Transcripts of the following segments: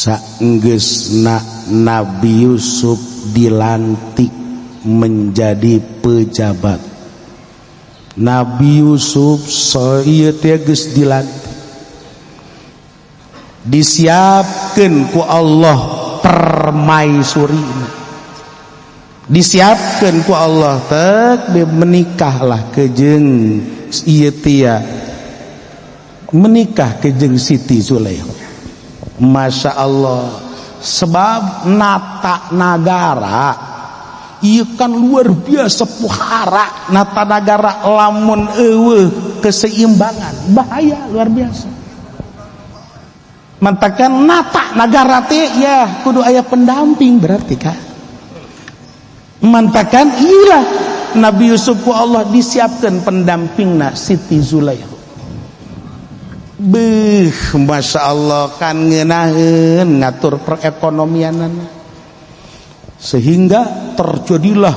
Saenggeusna Nabi Yusuf dilantik menjadi pejabat, Nabi Yusuf ieu teh geus dilantik, disiapkan ku Allah permaisuri, disiapkan ku Allah tek menikahlah kejeng ieu tia, menikah kejeng Siti Zulaikha. Masya Allah, sebab nata nagara ieu kan luar biasa pohara. Nata nagara lamun eueuh keseimbangan, bahaya luar biasa. Mantakan nata nagara teh ya kudu aya pendamping, berarti kan mantakan iyalah Nabi Yusuf ku Allah disiapkan pendampingna, Siti Zulaikha. Beuh, Masya Allah, kan ngeunaheun ngatur perekonomianana sehingga terjadilah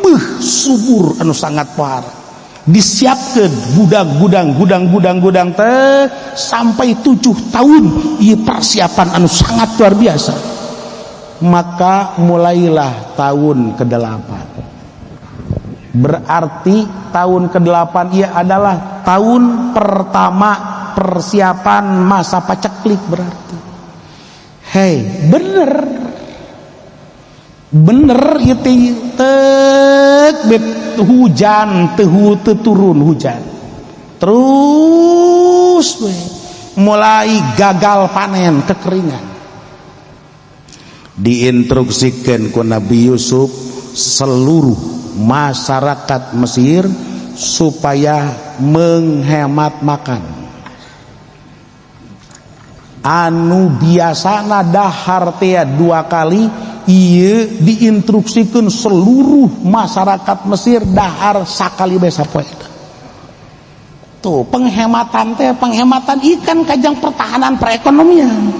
beuh subur anu sangat parah. Disiapkan gudang-gudang, gudang-gudang, gudang teh sampai 7 tahun. Ieu persiapan anu sangat luar biasa. Maka mulailah tahun ke-8. Berarti tahun ke-8 ia adalah tahun pertama persiapan masa paceklik berarti. Hei, bener bener itu tek bet hujan tehu turun hujan terus we. Mulai gagal panen, kekeringan. Diinstruksikan ku Nabi Yusuf seluruh masyarakat Mesir supaya menghemat makan. Anu biasana dahar teh dua kali, ieu diinstruksikan seluruh masyarakat Mesir dahar sakali bae sapoe. Tuh penghematan teh, penghematan ikan kajang pertahanan perekonomian.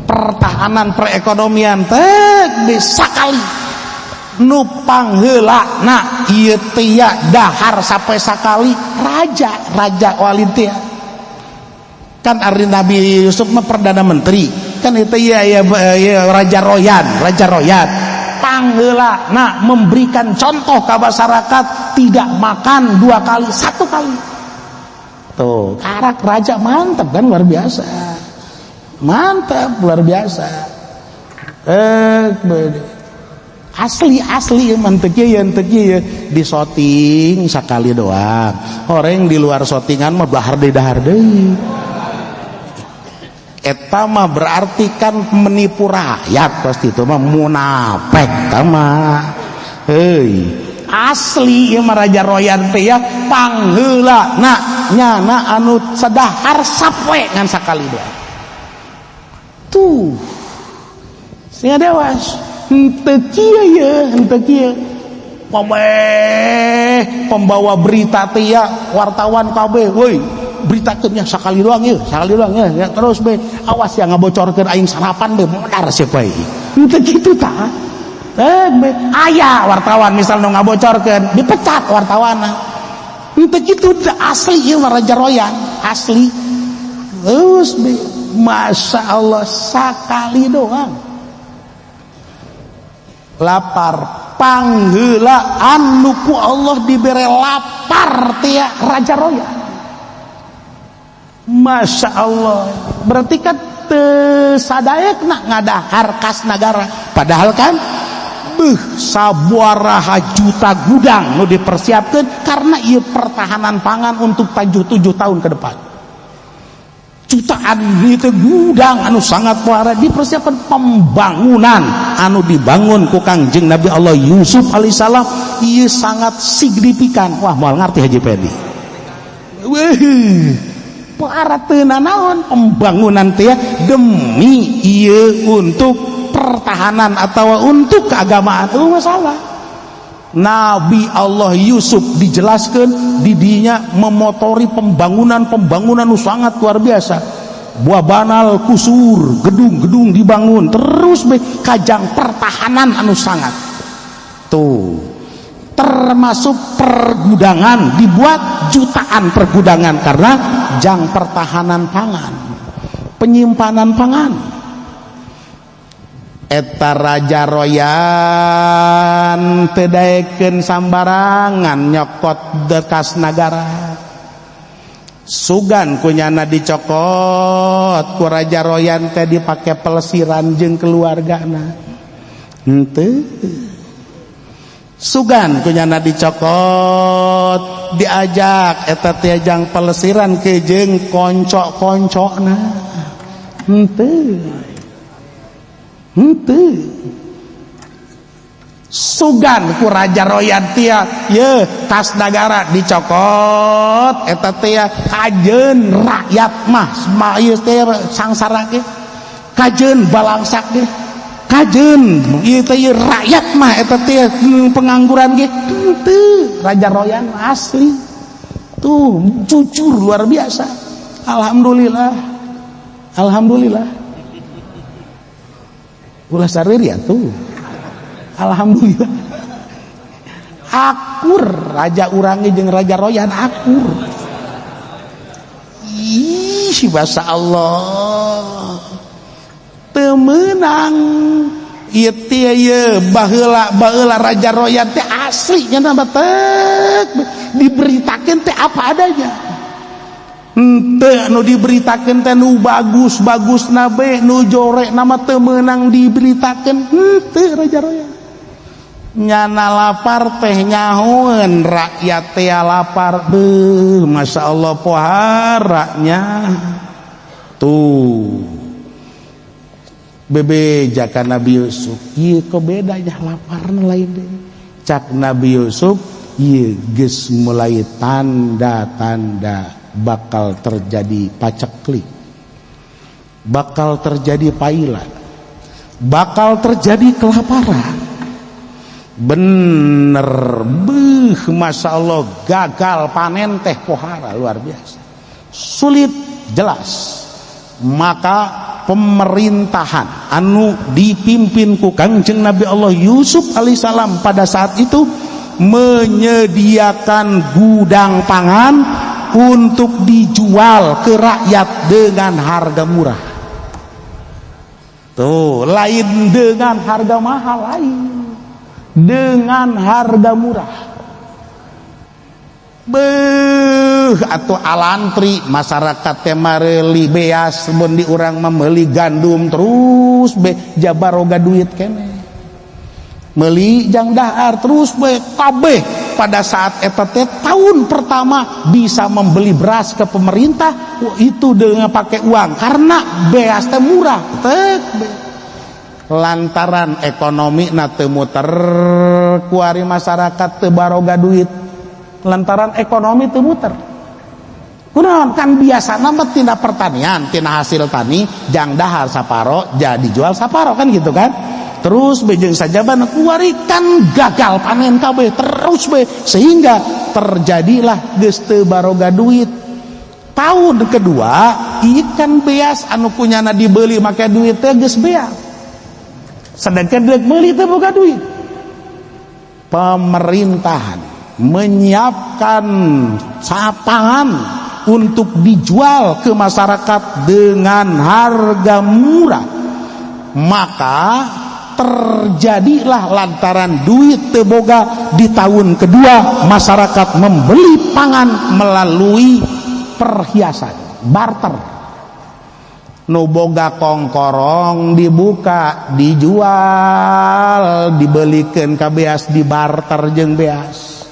Pertahanan perekonomian teh sakali nu pangheula na ieu teh dahar sampai sakali raja, raja walid teh kan ari Nabi Yusuf mah perdana menteri kan itu ya, ya, ya Raja Royan. Raja Royan pangheula nah memberikan contoh ke masyarakat tidak makan dua kali, satu kali. Tuh karak raja mantap kan, luar biasa, mantap luar biasa. Asli asli mantep ya, ya di shooting sekali doang. Orang di luar shootingan mah dahar deui, dahar deui. Eta mah berarti kan menipu rakyat, pasti itu mah munafik mah. Hei, asli ieu mah Raja Royan teh ya pangheula na nyana anu sadahar sapoe ngan sakali doang. Tuh sehingga dewas henteu kieu ye, henteu kieu. Pemeh pembawa berita teh ya, wartawan kabeh, woi, beritakeun ya sakali doang ya, sakali doang ya, ya terus be awas ya ngabocorkeun aing sarapan be modar siapa ieu. Henteu kitu tah. Be aya wartawan misal nu ngabocorkeun, dipecat wartawana. Henteu kitu, asli ieu mah Raja Royan asli. Terus be Masya Allah sakali doang lapar. Pangheula anu ku Allah dibere lapar teh Raja Royan. Masya Allah, berarti kan sadayakna ngadahar kas nagara, padahal kan beuh sabaraha juta gudang nu dipersiapkan karena ieu pertahanan pangan untuk 7 tahun ke depan. Jutaan itu gudang anu sangat puara dipersiapkan. Pembangunan anu dibangun ku Kangjeng Nabi Allah Yusuf alaihissalam ieu sangat signifikan. Wah, moal ngarti Haji Pedi. Wah, para teu naon pembangunan teh demi ieu untuk pertahanan atau untuk keagamaan itu masalah. Nabi Allah Yusuf dijelaskan didinya memotori pembangunan-pembangunan sangat luar biasa. Buah banal kusur, gedung-gedung dibangun terus be kajang pertahanan anu sangat. Tuh termasuk pergudangan dibuat jutaan pergudangan karena jang pertahanan pangan, penyimpanan pangan. Eta Raja Royan teu daekeun sambarangan nyokot kas nagara. Sugan kunyana dicokot ku Raja Royan teh dipake pelesiran jeung keluargana. Henteu. Sugan kunyana dicokot diajak eta teh jang pelesiran ke jeung konco-koncona. Henteu. Henteu. Sugan ku Raja Royan tia ye kas nagara dicokot eta teh kajeun rakyat mah ieu teh sangsara ge, kajeun balangsak ge, kajeun ieu teh rakyat mah eta teh pengangguran ge. Henteu. Raja Royan asli tuh jujur luar biasa. Alhamdulillah. Alhamdulillah. Ulah sareuri atuh. Alhamdulillah. Akur raja urangi jeung Raja Royan akur. Ih, bahasa Allah. Teu meunang ieu teh ye baheula baheula Raja Royan teh asli nya mah teh diberitakeun teh apa adanya. Henteu nu diberitakeun teh nu bagus-bagusna be, nu jorekna mah teu meunang diberitakeun. Henteu Raja Royan. Nyana lapar teh nyahoeun rakyat teh lapar. Beuh, Masya Allah poharanya. Tuh. Bebeja ka Nabi Yusuf, ieu kok bedanya laparna lain deui. Cak Nabi Yusuf, ieu geus mulai tanda-tanda bakal terjadi paceklik, bakal terjadi paila, bakal terjadi kelaparan. Bener, beuh, Masya Allah gagal panen teh pohara luar biasa, sulit jelas. Maka pemerintahan anu dipimpin ku Kangjeng Nabi Allah Yusuf alaihissalam pada saat itu menyediakan gudang pangan untuk dijual ke rakyat dengan harga murah. Tuh, lain dengan harga mahal, lain dengan harga murah. Beuh, atau alantri masyarakat teh mareuli beas, mun di urang mah meuli gandum terus be jabaroga duit keneh. Meuli jang dahar terus be kabeh pada saat eta teh tahun pertama bisa membeli beras ke pemerintah itu dengan pakai uang karena beas teh murah tek be. Lantaran ekonomi na teu muter kuari masyarakat teu baroga duit, lantaran ekonomi teu muter. Kunaon kan biasana mah tina pertanian, tina hasil tani jang dahar saparo jadi jual saparo kan gitu kan. Terus be jeung sajabana kuari kan gagal panen kabeh terus be, sehingga terjadilah geus teu baroga duit. Tahun kedua ikan beas anu kunyana dibeli make duit teh geus beas, sedangkan duit beli teh boga duit. Pemerintahan menyiapkan pangan untuk dijual ke masyarakat dengan harga murah, maka terjadilah lantaran duit teu boga di tahun kedua masyarakat membeli pangan melalui perhiasan barter. Nu boga kongkorong dibuka dijual dibelikeun ka beas, dibarter jeung beas.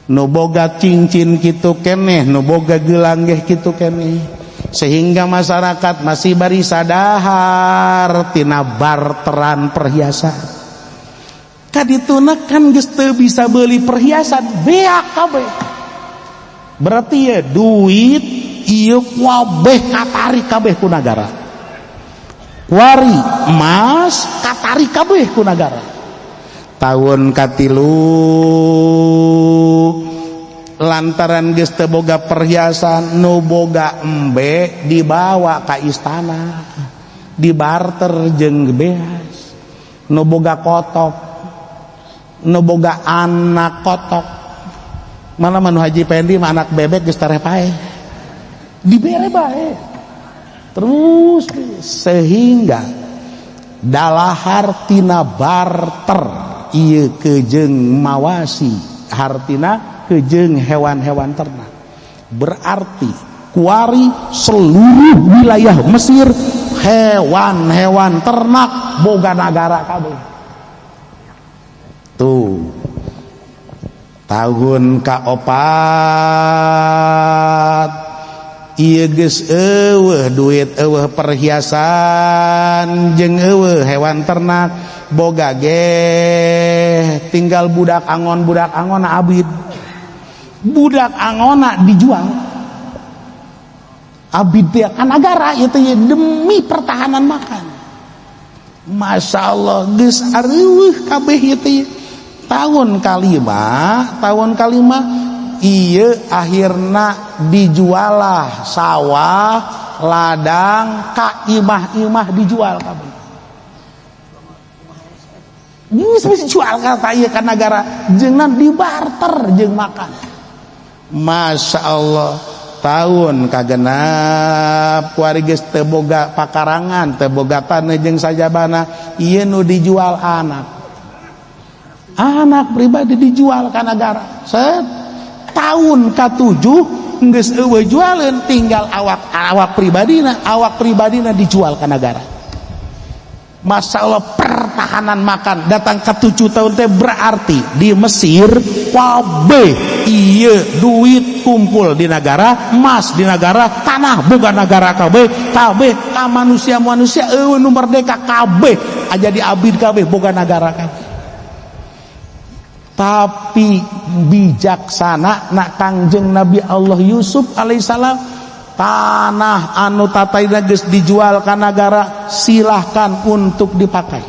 Nu boga cincin kitu keneh, nu boga gelang geh kitu keneh, sehingga masyarakat masih bari sadahar tina barteran perhiasan. Kadituna kan geus teu bisa beli perhiasan beak kabeh. Berarti ya duit ieu kabeh katarik kabeh ku nagara. Kuari emas katarik kabeh ku nagara. Tahun katilu lantaran geus teu boga perhiasan, nu boga embe dibawa ka istana dibarter jeung beas. Nu boga kotok, nu boga anak kotok, mana manu Haji Pendi mah anak bebek geus tareh paeh dibere bae terus, sehingga Dalahar tina barter ieu kejeung mawasi, hartina kejeung hewan-hewan ternak. Berarti kuari seluruh wilayah Mesir hewan-hewan ternak boga nagara kabeh. Tuh tahun kaopat ieu geus eueuh duit, eueuh perhiasan, jeung eueuh hewan ternak, boga ge tinggal budak angon. Budak angon abid, budak angona dijual, abid teh kan nagara itu ya, demi pertahanan makan. Masya Allah, geus areuweuh kabeh ieu teh. Tahun kalima, tahun kalima ieu akhirna dijualah sawah, ladang, ka imah-imah dijual kabeh. Geus dijual ka ieu ka nagara, jeung dibarter jeung makan. Masya Allah, tahun kagenap kuari geus teu boga pakarangan, teu boga taneuh jeung sajabana. Ieu nu dijual anak, anak pribadi dijual ka nagara. Set, tahun katujuh geus eueuh jualeun, tinggal awak, awak pribadina, awak pribadina dijual ka nagara. Masya Allah, pertahanan makan datang ke 7 tahun teh berarti di Mesir kabeh iya duit kumpul di negara, emas di negara, tanah boga negara kabeh. Kabeh ka manusia-manusia eueuh nu merdeka, kabeh aja di abid, kabeh boga negara kabeh. Tapi bijaksana nak Kangjeng Nabi Allah Yusuf alaihissalam, tanah anu tatadina geus dijual ka negara silahkan untuk dipakai,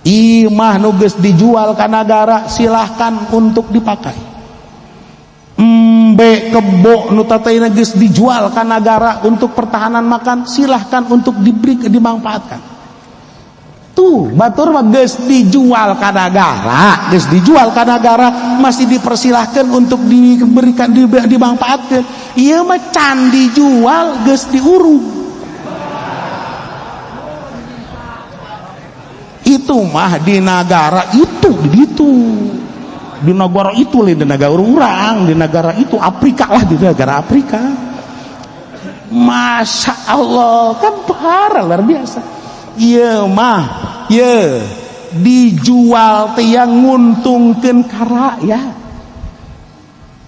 imah nu geus dijual ka negara silahkan untuk dipakai, embe kebo nu tatadina geus dijual ka negara untuk pertahanan makan silahkan untuk diberi, dimanfaatkan. Tuh batur mah geus dijual ka negara, geus dijual ka negara masih dipersilahkan untuk diberikan, dimanfaatkan. Ieu mah can dijual geus diurug. Itu mah di negara itu, di ditu, di negara itu, lain di negara urang, di negara itu, Afrika lah, di negara Afrika. Masya Allah, kan parah, luar biasa. Iya mah ye dijual teh yang nguntungkeun ka rakyat.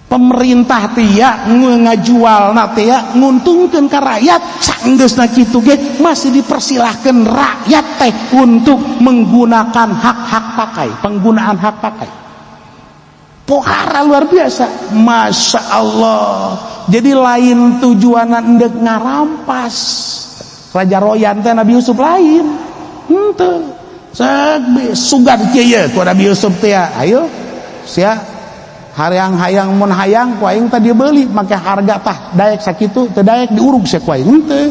Pemerintah teh ngajual na teh nguntungkeun ka rakyat. Sanggeusna kitu ge masih dipersilahkan rakyat teh untuk menggunakan hak-hak pakai, penggunaan hak pakai. Pohara luar biasa, Masya Allah. Jadi lain tujuan endek ngarampas Raja Royan teh Nabi Yusuf, lain henteu. Sugan kieu ku Nabi Yusuf teh, ayo sia hayang-hayang, mun hayang ku aing tadi beli make harga tah daek sakitu, teu daek diurug sia ku aing. Henteu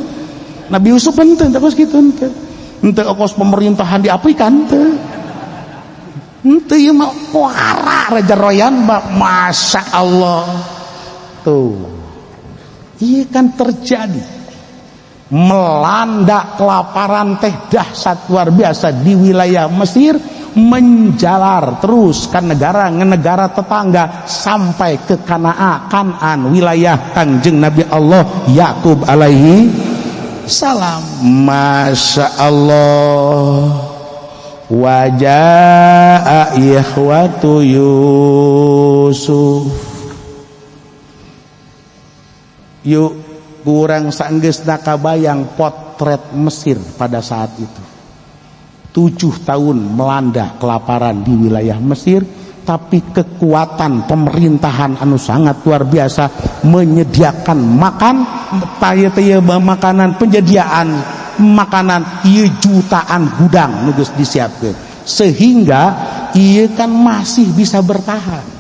Nabi Yusuf, henteu terus kitu, henteu, henteu kos pemerintahan di Afrika, henteu, henteu. Ieu mah pohara Raja Royan, Masya Allah. Tuh iya kan terjadi melanda kelaparan teh dahsyat luar biasa di wilayah Mesir, menjalar terus ke negara negara tetangga sampai ke Kanaan, Kanan, wilayah Kanjeng Nabi Allah Yakub alaihi salam. Masya Allah, wajaa ikhwatu Yusuf. Yuk kurang sanggeus nakabayang potret Mesir pada saat itu. 7 tahun melanda kelaparan di wilayah Mesir, tapi kekuatan pemerintahan anu sangat luar biasa menyediakan makan taya-taya makanan, penyediaan makanan ieu jutaan gudang nu geus disiapkeun, sehingga ieu kan masih bisa bertahan.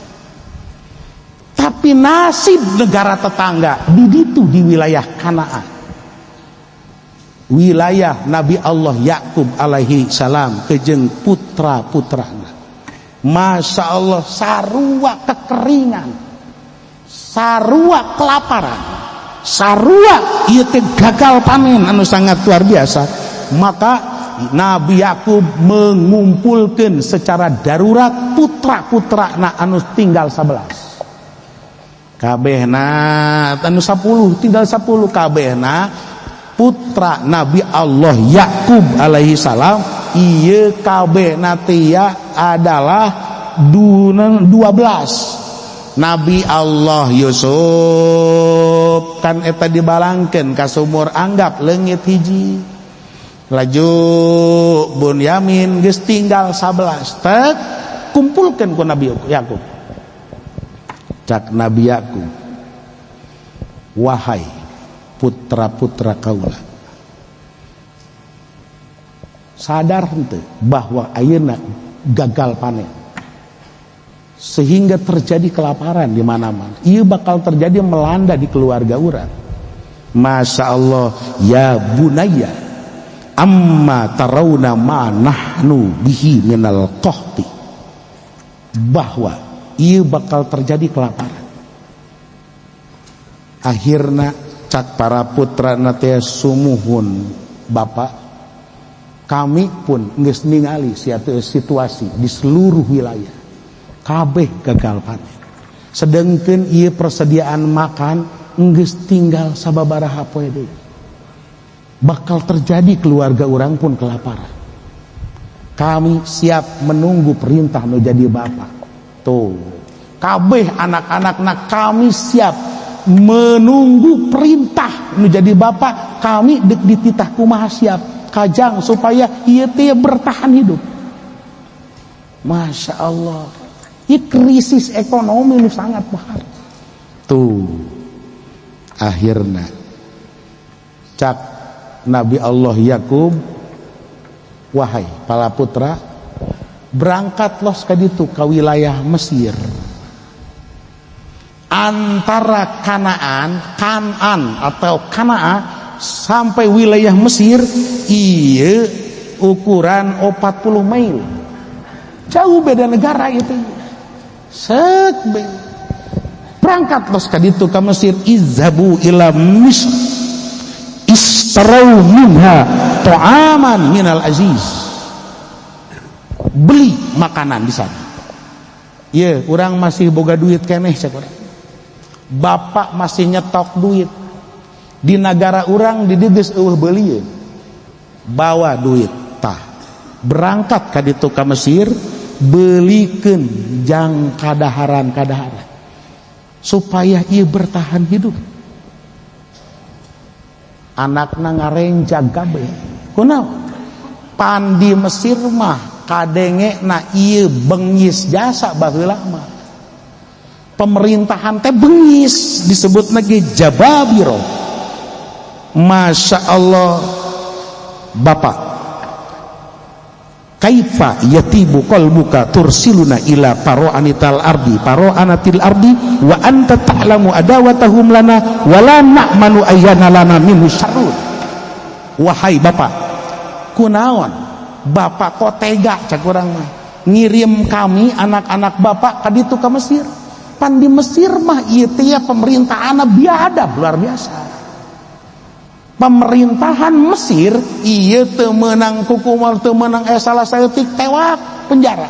Tapi nasib negara tetangga di ditu, di wilayah Kanaan, wilayah Nabi Allah Yakub alaihi salam kejeng putra putrana, Masya Allah, sarua kekeringan, sarua kelaparan, sarua ieu teh gagal panen anu sangat luar biasa. Maka Nabi Yakub mengumpulkan secara darurat putra-putra na anu tinggal 11. Kabehna anu 10 tinggal 10 kabehna putra Nabi Allah Yakub alaihi salam ieu kabehna teh adalah 12. Nabi Allah Yusuf kan eta dibalangkeun ka sumur anggap leungit hiji. Laju Bunyamin geus tinggal 11. Tek kumpulkeun ku Nabi Yakub. Cak Nabi Yakub, wahai putra-putra kaula, sadar henteu bahwa ayeuna gagal panen sehingga terjadi kelaparan di mana-mana. Ieu bakal terjadi melanda di keluarga urang. Masya Allah, ya bunayya amma tarawna ma nahnu bihi minal qahti, bahwa ieu bakal terjadi kelaparan. Akhirna cak para putra teh sumuhun bapak, kami pun geus ningali situasi di seluruh wilayah kabeh gagal panen. Sedangkan ieu persediaan makan geus tinggal sababaraha poe deui. Bakal terjadi keluarga orang pun kelaparan. Kami siap menunggu perintah nu jadi bapak. Tuh, kabeh anak-anakna kami siap menunggu perintah nu jadi bapak. Kami dek dititah kumaha siap kajang supaya ieu teh bertahan hidup. Masya Allah, ieu krisis ekonomi nu sangat besar. Tuh, akhirna cak Nabi Allah Yakub, wahai para putra, berangkat los ka ditu ka wilayah Mesir. Antara Kanaan, Kanan atau Kanaa sampai wilayah Mesir ieu ukuran 40 mil. Jauh beda negara itu. Sek berangkat los ka ditu ka Mesir, izhabu ila Misr istarau minha ta'aman minal aziz. Beli makanan di sana. Ye, urang masih boga duit keneh cek urang. Bapak masih nyetok duit. Di negara urang di dieu geus eueuh beulieun. Bawa duit tah. Berangkat ka ditu ka Mesir, belikeun jang kadaharan-kadaharan supaya ieu bertahan hidup. Anakna ngarenjag kabeh. Kunaon? Pan di Mesir mah kadenge na ieu bengis jasa baheula mah. Pemerintahan teh bengis disebut lagi Jababiro. Masya Allah, bapak, kaifa yatibu qalbuka tursiluna ila paro'anital ardi paro'anatil ardi wa anta ta'lamu adawatahum lana wala na'manu ayyana lana minhu syarrun. Wahai bapak, kunaon bapak kok tega cak urang mah ngirim kami anak-anak bapak ka ditu ka Mesir. Pan di Mesir mah ieu teh pemerintahan biadab luar biasa. Pemerintahan Mesir ieu teu meunang kukumal, teu meunang salah saeutik tewak penjara.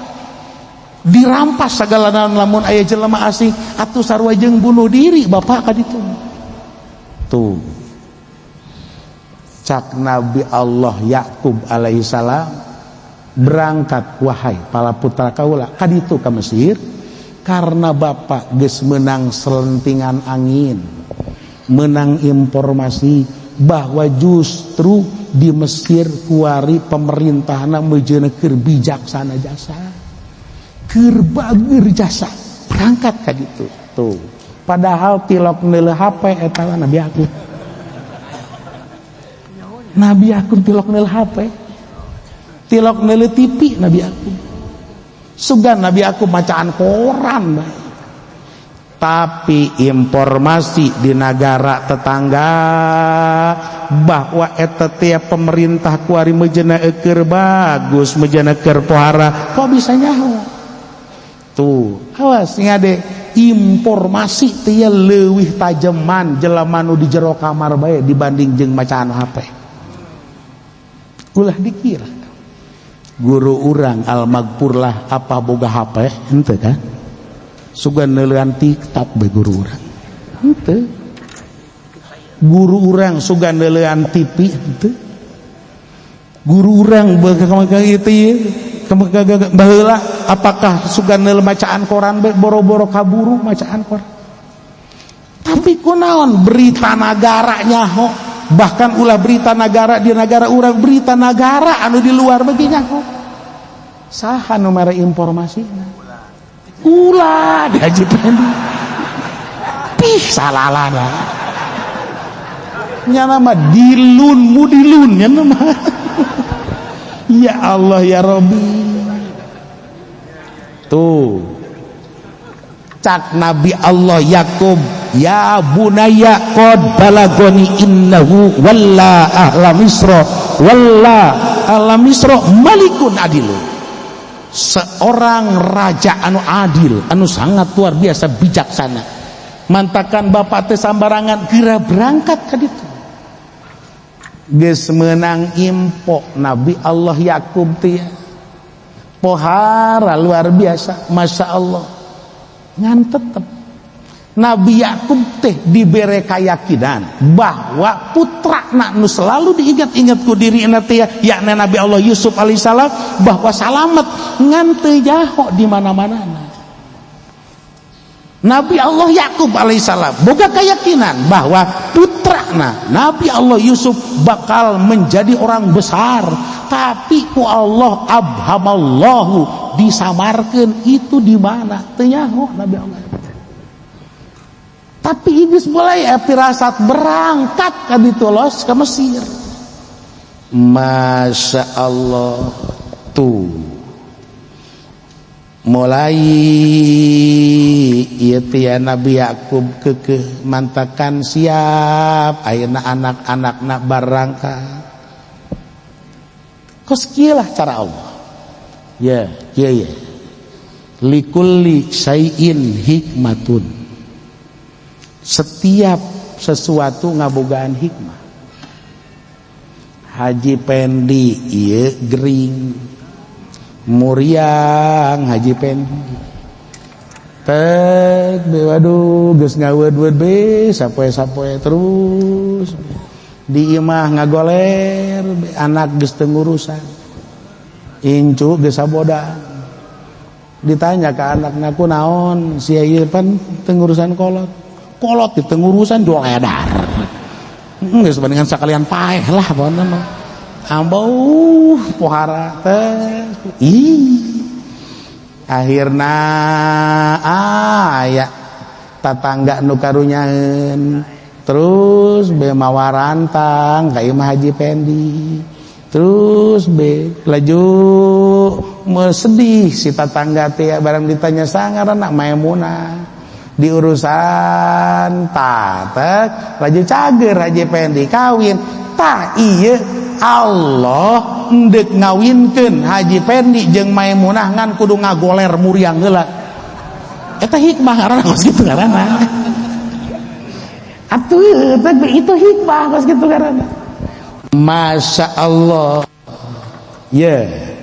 Dirampas sagala lamun aya jelema asing atuh sarua jeung bunuh diri bapak ka ditu. Tuh. Cak Nabi Allah Yakub alaihi salam, berangkat wahai para putra kaula ka ditu ka Mesir karena bapak geus meunang selentingan angin, menang informasi bahwa justru di Mesir kuari pemerintahna meujeuhna keur bijaksana jasa, keur bager jasa, berangkat ka ditu. Tuh, padahal tilok neuleuh HP eta Nabi Yakub. Nabi Yakub tilok neuleuh HP, tilok neuleuh TV Nabi Yakub. Sugan Nabi Yakub bacaan koran bae. Tapi informasi di negara tetangga bahwa eta teh pemerintah kuari meujeuhna keur bagus, meujeuhna keur pohara, kok bisa nyaho? Tuh, awas ngade informasi teh leuwih tajeman jelema nu di jero kamar bae dibanding jeung macaan HP. Ulah dikira guru urang al-maghfurlah apa boga HP, henteu kan? Sugan neuleuan TikTok be guru urang, henteu. Guru urang sugan neuleuan TV, henteu. Guru urang itu ieu baheula apakah sugan neuleuan bacaan koran be, boro-boro kaburu bacaan koran. Tapi kunaon berita nagara nyaho, bahkan ulah berita negara di negara urang, berita negara anu di luar bagi nyaho. Saha nu mere informasina? Kula di Haji Pendi. Pih, salalana nya nama dilun mudilun nya nama. Ya Allah ya Rabbi. Tuh, cak Nabi Allah Yakub, ya bunaya qad balagoni innahu walla ahla misra, walla ahla misra malikun adilun. Seorang raja anu adil, anu sangat luar biasa bijaksana. Mantakan bapak teh sambarangan geura berangkat ka ditu. Geus meunang info Nabi Allah Yakub teh pohara luar biasa, Masya Allah. Ngan tetep Nabi Yakub teh dibere keyakinan bahwa putra nu selalu diingat-ingat ku diri teh, yakni Nabi Allah Yusuf alaihissalam, bahwa salamet, ngan teu jaho di mana-mana. Nabi Allah Yakub alaihissalam boga keyakinan bahwa putrana Nabi Allah Yusuf bakal menjadi orang besar, tapi ku Allah abhamallahu, disamarkeun itu di mana, teu nyaho Nabi Allah. Tapi geus mulai firasat berangkat ka ditu, los ke Mesir. Masya Allah. Tuh, mulai ieu teh Nabi Yakub keukeuh mantakan siap ayeuna anak-anakna barangkat. Kos kieu lah cara Allah ya, kieu ya, likulli syai'in hikmatun. Setiap sesuatu ngabogaan hikmah. Haji Pendi ieu gering muriang, Haji Pendi tek be, waduh, geus ngaweud-weud be, sapoe-sapoe terus di imah ngagoler be, anak geus teu ngurusan, incu geus saboda. Ditanya ke anak, ngaku naon sia ieu pan teu ngurusan kolot? Kolot di teu ngurusan, jual edar geus bandingan sakalian paeh lah pokona mah. Ambauh pohara teh, ih, akhirna aya tatangga nu karunyaeun, terus be mawa rantang ka imah Haji Pendi. Terus be laju sedih si tatangga teh, barang ditanya sangaranna Maimunah, diurusan tatek laju cager Haji Pendi kawin. Tah, iya, Allah endek ngawinkeun Haji Pendi jeung Maimunah ngan kudu ngagoler muriang heula. Eta hikmah ngaranna, kos kitu ngaranna atuh. Tapi itu hikmah, kos kitu ngaranna. Masya Allah ya, yeah.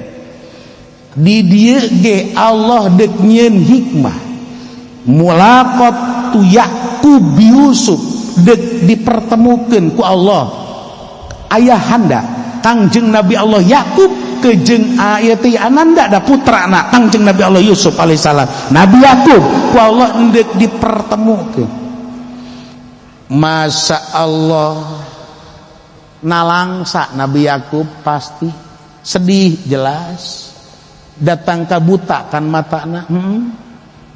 Di dieu ge Allah dek nyieun hikmah mulaqat tu Yakub Yusuf, dek dipertemukeun ku Allah ayahanda Kangjeng Nabi Allah Yakub kejeng ayat ananda da putrana Kangjeng Nabi Allah Yusuf alaihissalam. Nabi Yakub ku Allah endek dipertemukeun. Masya Allah, nalangsa Nabi Yakub pasti sedih, jelas datang ka buta kan matana,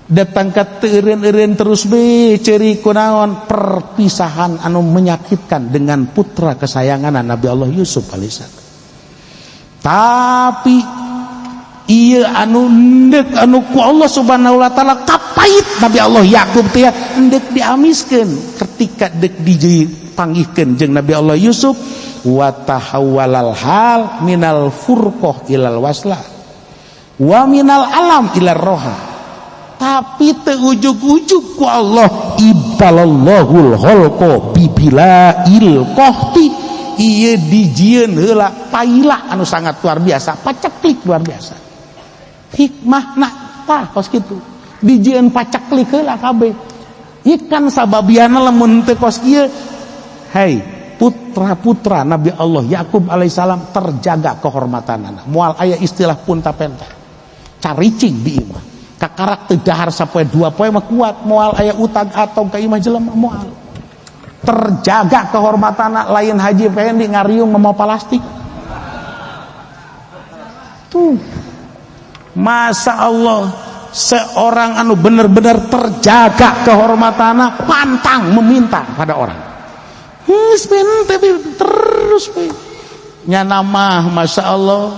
Datang ke teureun-eureun terus be ceri kunaon perpisahan anu menyakitkan dengan putra kesayangan Nabi Allah Yusuf alaihissalam. Tapi iya, anu ndek anu ku Allah Subhanahu wa taala kapait Nabi Allah Yakub teh ndek diamiskeun ketika dek dipanggihkeun jeung Nabi Allah Yusuf, wa tahawwalal hal minal furqah ilal waslah wa minal alam ilal roha. Tapi teu ujug-ujug ku Allah ibtalallahul khalqa bibilail qahti. Ieu dijieun heula paila anu sangat luar biasa, paceklik luar biasa. Hikmahna tah kos kitu. Dijieun paceklik heula kabeh. Ikan sababiana lamun teu kos kieu, hei, putra-putra Nabi Allah Yakub alaihissalam terjaga kehormatanana. Moal aya istilah punta penta. Caricing di imah. Kakarak teu dahar sapoe dua poe mah kuat, moal aya utag atau ka imah jelema moal. Terjaga kehormatanana, lain Haji Pendi ngariung mau plastik. Tuh. Masa Allah, seorang anu bener-bener terjaga kehormatanana pantang meminta pada orang. Terus nya mah, Masya Allah,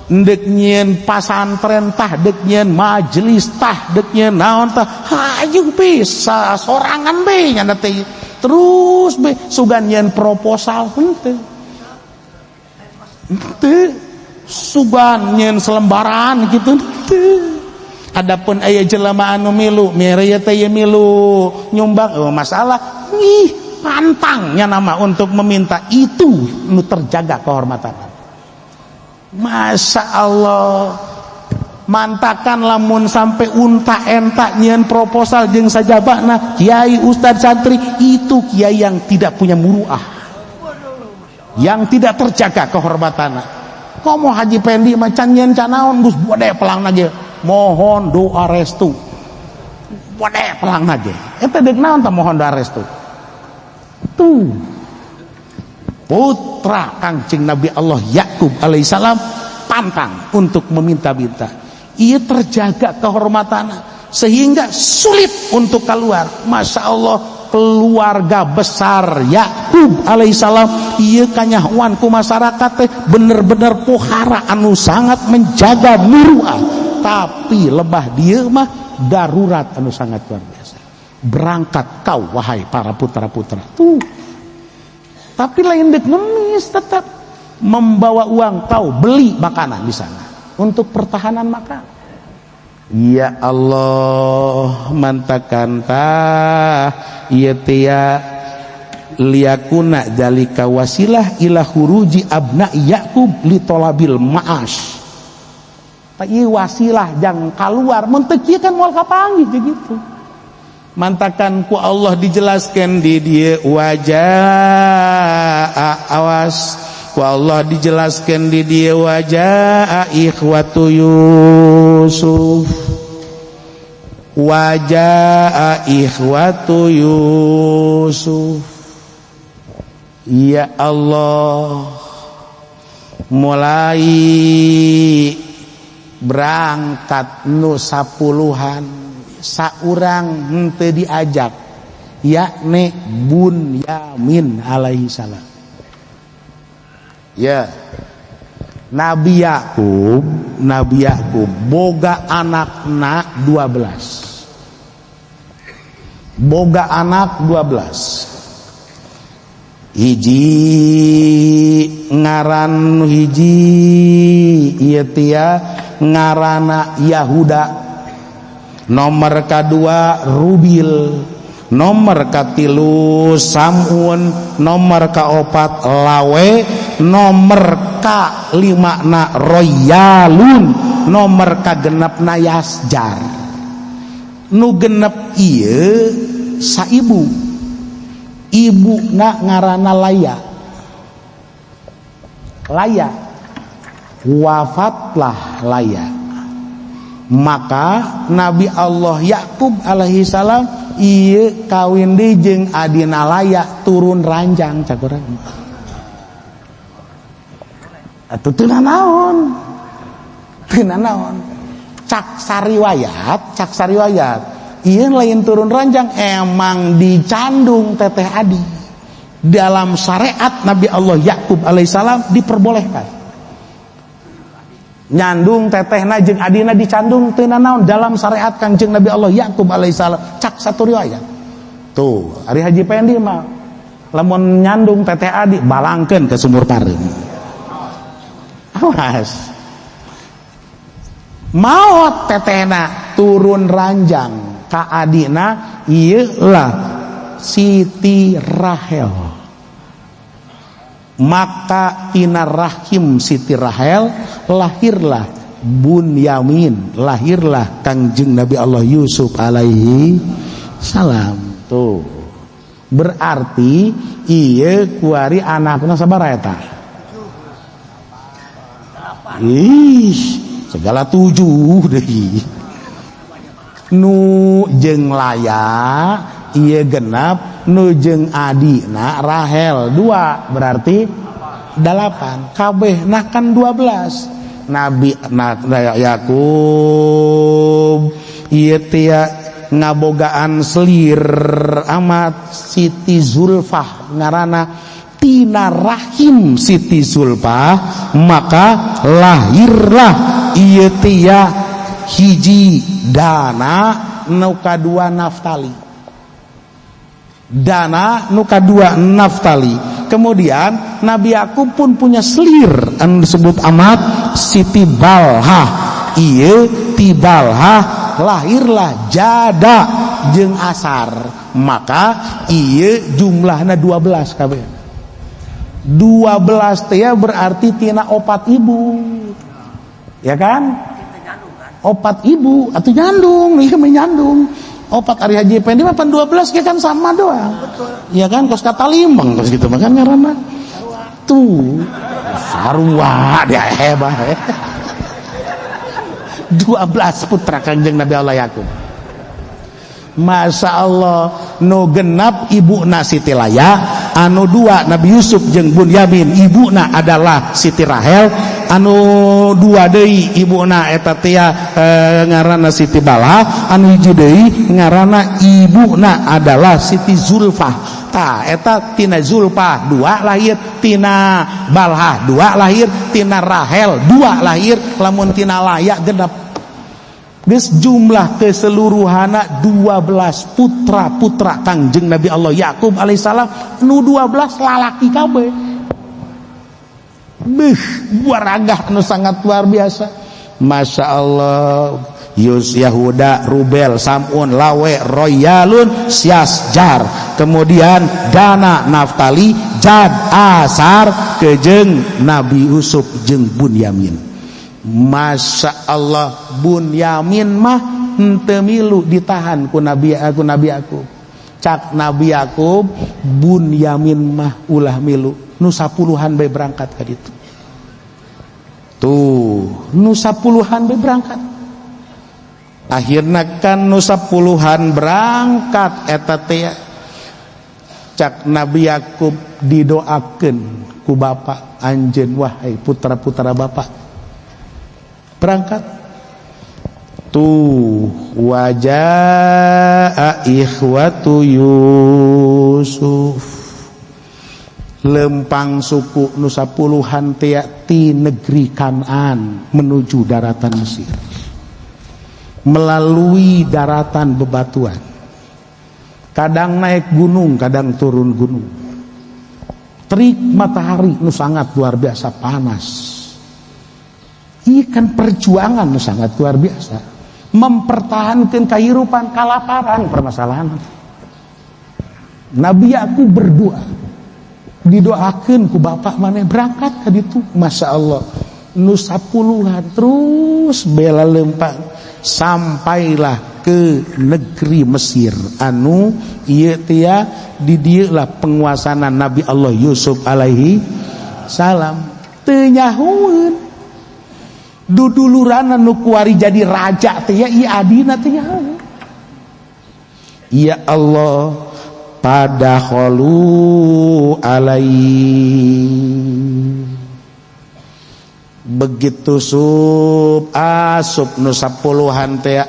dek nyieun pasantren tah, dek nyieun majelis tah, dek nyieun naon tah, hayu bisa sorangan be nya teh, terus be sugan nyieun proposal henteu, henteu sugan nyieun selembaran gitu, henteu. Adapun aya jelema anu milu mere teh milu nyumbang, oh masalah ih, pantangnya nama untuk meminta itu nu terjaga kehormatan. Masya Allah, mantakan lamun sampai unta entak nyieun proposal jeung sajabana kiai, ustad, santri, itu kiai yang tidak punya muruah, yang tidak terjaga kehormatan. Komo Haji Pendi macan nyieun canaon geus bode pelang ge mohon doa restu, bode pelang ge eta deuk naon tah mohon doa restu. Tuh putra Kangjeng Nabi Allah Yakub alaihissalam pantang untuk meminta-minta. Ia terjaga kehormatan sehingga sulit untuk keluar. Masya Allah, keluarga besar Yakub alaihissalam ieu kanyahoan ku masyarakat teh bener-bener pohara anu sangat menjaga muruah. Tapi lebah dieu mah darurat anu sangat luar biasa. Berangkat kau wahai para putra-putra. Tuh, tapi lain dek ngemis, tetap membawa uang, kau beli makanan di sana untuk pertahanan makan. Ya Allah, mantakan tah ieu tia liyakuna dzalika wasilah ila khuruji abna Yaqub li tolabil ma'ash. Tah ieu wasilah jang keluar, mun teu kieu kan moal kapanggih gitu. Mantakan ku Allah dijelaskan di dia wajah, awas, ku Allah dijelaskan di dia wajah ikhwatu Yusuf, wajah ikhwatu Yusuf. Ya Allah, mulai berangkat nu sapuluhan, saurang henteu diajak, yakni Bunyamin alaihi salam. Ya, Nabi Yakub, Nabi Yakub boga anakna 12. Boga anak 12. Hiji ngaran hiji ieu tia ngarana Yahuda, nomor kedua Rubil, nomor katilu Samun, nomor kaopat Lawe, nomor ka lima na Royalun, nomor kagenep na Yasjar. Nu genep ieu saibu, ibu na ngarana Laya. Laya wafatlah Laya, maka Nabi Allah Yakub alaihi salam ieu kawin deui jeung adina Laya, turun ranjang cak urang. Atuh teu naon? Teu naon? Cak sariwayat, cak sariwayat. Ieu lain turun ranjang, emang dicandung teteh adi. Dalam syariat Nabi Allah Yakub alaihissalam diperbolehkan nyandung tetehna jeung adina, dicandung teu nanaon dalam syariat Kangjeng Nabi Allah Yakub alaihissalam, cak satu riwayat. Tuh, ari Haji Pendi mah lamun nyandung teteh adi balangkeun ke sumur pareum. Awas. Maot tetehna, turun ranjang ka adina, ieu lah Siti Rahel. Maka tina rahim Siti Rahel lahirlah Bunyamin, lahirlah Kangjeng Nabi Allah Yusuf alaihi salam. Tuh. Berarti ieu kuari anakna sabaraha eta? Ih, segala 7 deui. Nu jeung Laya ieu genep, nu jeung adina Rahel 2, berarti 8. Kabeh nah kan 12. Nabi Yakub ieu teh ngabogaan selir amat Siti Zulfah ngaranna. Tina rahim Siti Zulfah maka lahirlah ieu teh hiji Dana, nu kadua Naftali. Dana nu kadua Naftali. Kemudian Nabi Yakub pun punya selir anu disebut amat Siti Balhah. Ieu ti Balhah lahirlah Jada jeung Asar. Maka ieu jumlahna 12 kabeh. 12 teh berarti tina 4 ibu. Ya kan? 4 ibu atau nyandung, ieu mah nyandung. 4 ari Haji Pendi mah pan 12 ge kan sama doang. Betul. Ya kan kos kata limeng kos gitu mah kan ngaranna. Tuh. Sarua dia hebat. 12 putra Kangjeng Nabi Allah Yakub. Masya Allah, nu genap ibuna Siti Laya, anu 2 Nabi Yusuf jeung Bunyamin ibuna adalah Siti Rahel, anu 2 deui ibuna eta teh ngaranna Siti Balha, anu 1 deui ngaranna ibuna adalah Siti Zulfah. Tah eta tina Zulfah 2 lahir, tina Balha 2 lahir, tina Rahel 2 lahir, lamun tina Laya genep. Geus jumlah keseluruhana 12 putra-putra Kangjeng Nabi Allah Yakub alaihissalam, nu 12 lalaki kabeh. Beuh, waragah nu sangat luar biasa. Masya Allah. Yus, Yahuda, Rubel, Samun, Lawe, Royalun, Siasjar. Kemudian Dana, Naftali, Jad, Asar, kejeng Nabi Yusuf jeung Bunyamin. Masya Allah, Bunyamin mah henteu milu ditahan ku Nabi aku Nabi Yakub. Cak Nabi Yakub, Bunyamin mah ulah milu, nu 10-an bae berangkat ka ditu. Tuh, nu 10-an bae berangkat. Akhirna kan nu 10-an berangkat eta teh cak Nabi Yakub didoakeun ku bapak anjeun, wahai putra-putra bapak berangkat. Tuh wajaa ikhwatu Yusuf, lempang suku nu 10-an teh ti negeri Kanaan menuju daratan Mesir melalui daratan bebatuan, kadang naik gunung kadang turun gunung, terik matahari nu sangat luar biasa panas. Ikan perjuangan nu sangat luar biasa mempertahankan kehidupan, kalaparan permasalahan. Nabi Yakub berdoa, didoakan ku bapak mana berangkat ka ditu. Masya Allah, nu 10-an terus bela lempang sampailah ke negeri Mesir anu ieu teh di dieu lah penguasaan Nabi Allah Yusuf alaihi salam. Teu nyahueun dudulurana nu kuari jadi raja teh ya ieu adina teh nyahueun. Ya Allah, padakhalu alaihi. Begitu sub asup nu 10-an teh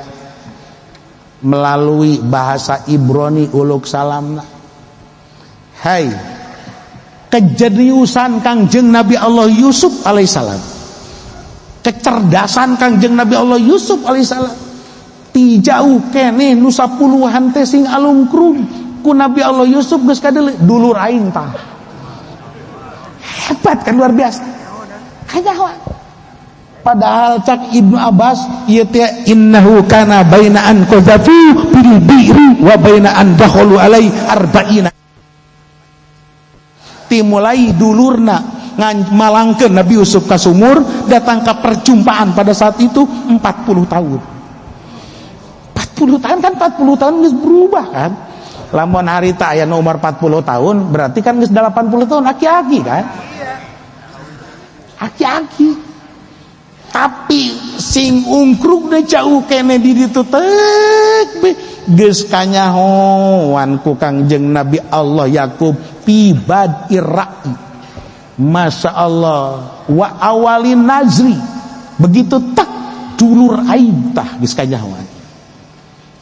melalui bahasa Ibrani uluk salamna. Hai, kejeniusan Kangjeng Nabi Allah Yusuf alaihissalam, kecerdasan Kangjeng Nabi Allah Yusuf alaihissalam, ti jauh keneh nu 10-an teh sing alungkrung ku Nabi Allah Yusuf geus kadeuleu dulur aing tah. Hebat kan, luar biasa. Kanyahoan. Padahal cak Ibnu Abbas ieu teh innahu kana baina an qadhafu bil bi'ri wa baina an dakhalu alai arba'ina. Timulai dulurna malangkeun Nabi Yusuf ka sumur, datang ke perjumpaan pada saat itu 40 tahun. 40 tahun kan, 40 tahun geus berubah kan. Lamun harita aya nu umur 40 tahun, berarti kan geus 80 tahun, aki-aki kan? Aki-aki. Tapi sing ungkrugna jauh kene di ditu tek geus kanyahoan ku Kangjeng Nabi Allah Yakub fi bad'ir ra'i. Masya Allah, wa awalin nazri, begitu tak dulur aing tah geus kanyahoan.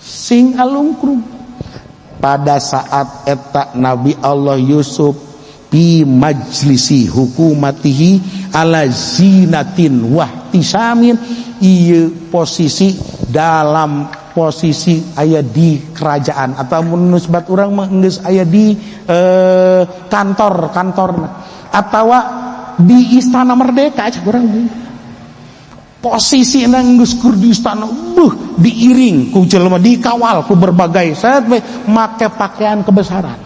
Sing alungkrug pada saat eta Nabi Allah Yusuf fi majlisi hukumatihi ala zinatin wahtisamin, ieu posisi dalam posisi aya di kerajaan atau menusbat urang mah geus aya di kantor-kantor atau di Istana Merdeka aja urang. Posisi geus keur di istana, buh, diiring ku jelema, dikawal ku berbagai set, make pakaian kebesaran.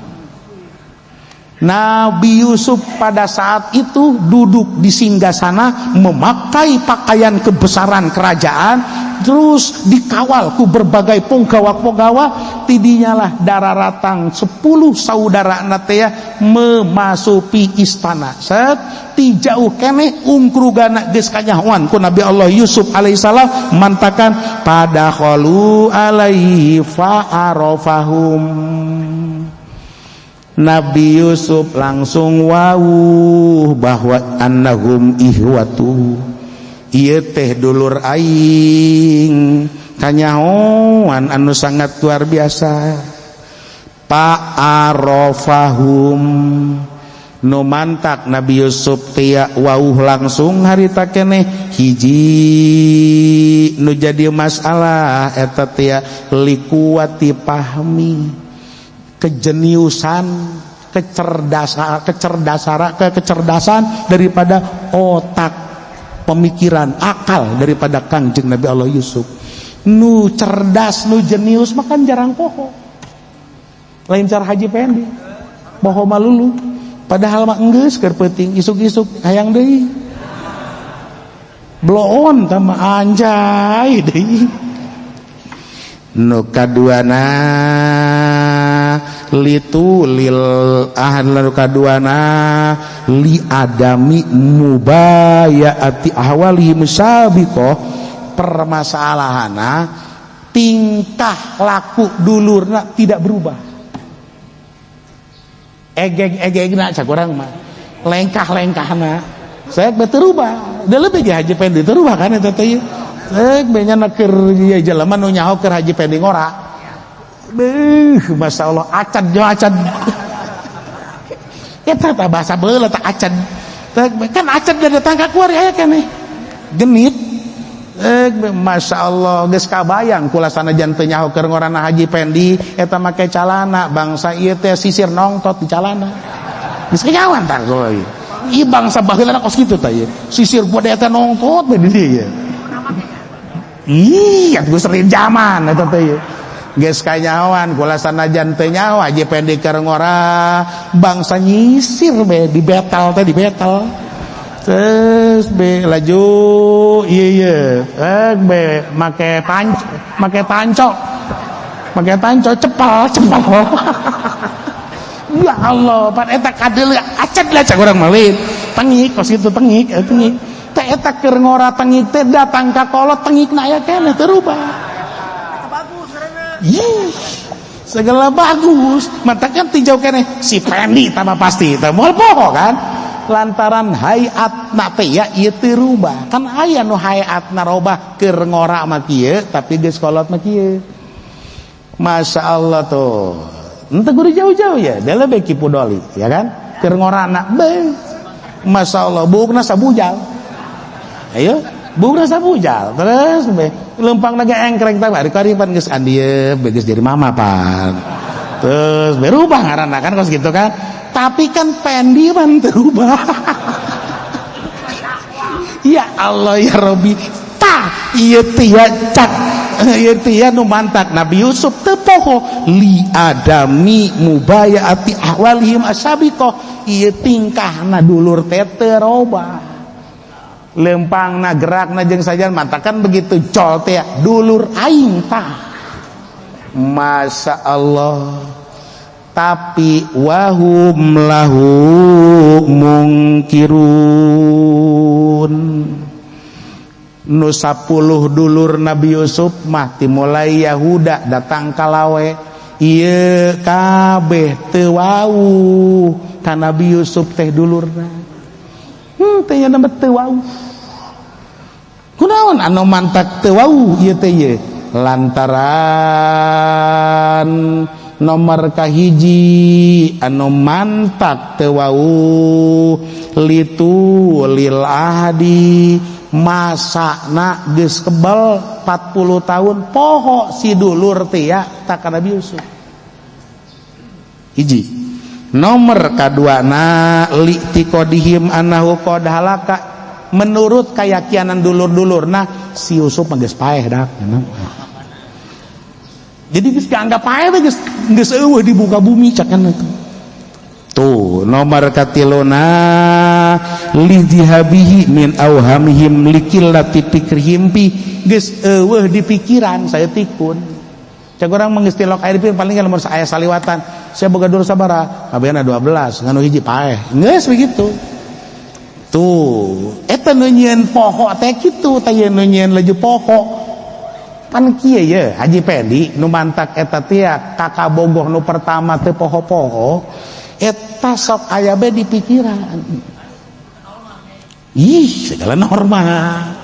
Nabi Yusuf pada saat itu duduk di singgasana memakai pakaian kebesaran kerajaan, terus dikawal ku berbagai punggawa-punggawa. Tidinya lah dararatang 10 saudara natea memasuki istana. Set ti jauh keneh ungkrugana geus kanyahoan ku Nabi Allah Yusuf alaihissalam, mantakan padakhalu alaihi fa'arafahum. Nabi Yusuf langsung wawuh bahwa annahum ihwatu, ieu teh dulur aing, kanyahoan anu sangat luar biasa. Fa'arafahum, nu mantak Nabi Yusuf tia wauh langsung harita keneh hiji nu jadi masalah eta tia likuwati pahmi, kejeniusan, kecerdasan, kecerdasan, kecerdasan daripada otak, pemikiran, akal daripada Kangjeng Nabi Allah Yusuf. Nu cerdas, nu jenius makan jarang poho, lain cara Haji Pendi poho malulu, padahal mah enggeus keur peuting, isuk-isuk hayang deui, bloon tama anjay deui. Nu kaduana litu lil ahad, nu kaduana li adami mubayaati ahwali musabiqah. Permasalahana tingkah laku dulurna tidak berubah, egeg-egegna, cak urang mah lengkah-lengkahna saya berubah. Da lebih ge Haji Pendi terubah kan eta teh. Rek be nya keur ieu jelema nu nyaho keur Haji Pendi ngora. Beuh, masyaallah, acan jo acan. Eta tah bahasa baheula tah acan. Kan acan da datang ka kuari aya keneh. Genit. Eh, masya Allah, geus kabayang kula sanajan teu nyaho keur ngorana Haji Pendi eta make calana bangsa ieu teh sisir nongtot di calana. Geus kanyahoan tah kula ieu. Ieu bangsa baheulana kos kitu tah ieu. Sisir bode eta nongtot we di dieu. Iya, geus sering zaman eta teh ieu. Geus kanyahoan kula sanajan teu nyaho Haji Pendi keur ngora bangsa nyisir be di betal teh, di betal. Terus be laju iya iya eh be make panco, make tanco, make tanco cepal cepal. Ya Allah, pan eta kadeul acet lah cak urang mah lain. Tengik kos kitu, tengik, tengik. Teh eta keur ngora tengik teh datang ka kolot tengikna aya keneh, teu rubah. Bagus karena Ih, segala bagus. Mata kan tinjau keneh si Pendi tambah pasti teh moal poho kan. Lantaran hayatna teh ya ieu teu rubah. Kan aya nu hayatna robah, keur ngora mah kieu tapi geus kolot mah kieu. Masya Allah tuh. Ente guru jauh-jauh ya, dia lebih kipudoli, ya kan? Keur ngorana, be. Masya Allah, buukna sabujal. Ayo, buukna sabujal. Terus be, lempang naga engkreng tah bari karipan geus andieu, geus jadi mama pan. Terus berubah ngaranna kan kos gitu kan. Tapi kan Pendi pan terubah. Ya Allah ya Robi, tah ieu teh ya cak Ieu teh nu mantak Nabi Yusuf teu poho li adami mubayaati ahwalihim asabiqah. Ieu tingkahna dulur teh teu robah, lempangna, gerakna jeung sajan. Mantakan begitu col teh dulur aing tah, Masya Allah. Tapi wahum lahu mungkirun. Nu 10 dulur Nabi Yusuf mah dimulai Yahuda datang kalawe, ieu kabeh teu wawuh ka Nabi Yusuf teh dulurna. Teh nya teu wawuh. Kunaon anu mantak teu wawuh ieu teh? Ieu lantaran nomor kahiji anu mantak teu wawuh, litu lil ahdi, masana geus kebal 40 tahun, poho si dulur teh ya tak ka Nabi Yusuf. Hiji. Nomor kaduana, li'tiqadihim annahu qad halaka, menurut keyakinan dulur-dulur, nah, si Yusuf mah geus paeh dak. Jadi geus dianggap paeh teh, geus geus eueuh di muka bumi cakan itu. Tuh, nomor katiluna, lidzihabihi min auhamihim likillati fikrihim fi, geus eueuh di pikiran saya tikun. Cek urang mah geus tilok air paling lamun aya saliwatan, saya boga dulur sabaraha? Kabehna 12, ngan hiji paeh. Geus begitu. Tuh, eta nu nyieun poho teh kitu teh, nu nyieun laju poho. Pan kieu ye, Haji Pendi, nu mantak eta teh kakak bogoh nu pertama teh poho-poho eta sok aya be di pikiran. Ih, segala normal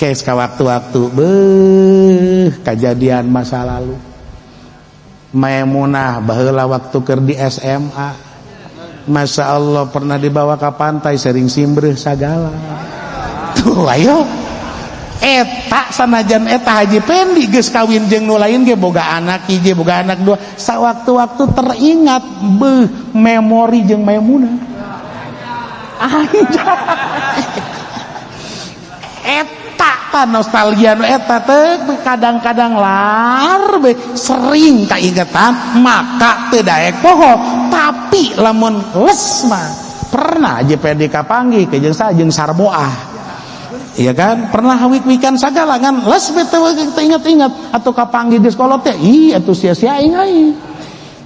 kes ka waktu-waktu beuh kejadian masa lalu. Maimunah baheula waktu keur di SMA, Masya Allah, pernah dibawa ke pantai, sering simbreuh sagala. Tuh, ayo eta sanajan eta Haji Pendi geus kawin jeung nu lain ge, boga anak hiji, boga anak dua, sawaktu-waktu teringat, beuh, memori jeung Maimunah. Anjay, eta ta nostalgia nu eta teh kadang-kadang lar be sering kaingetan, maka teu daek poho. Tapi lamun les mah pernah Haji Pendi kapanggih ke jeung sa jeung Sarboah. Iya kan? Pernah wik-wikan sagala kan les be teu inget-inget atau kapanggih di sekolah teh, ih atuh sia-sia aing aing.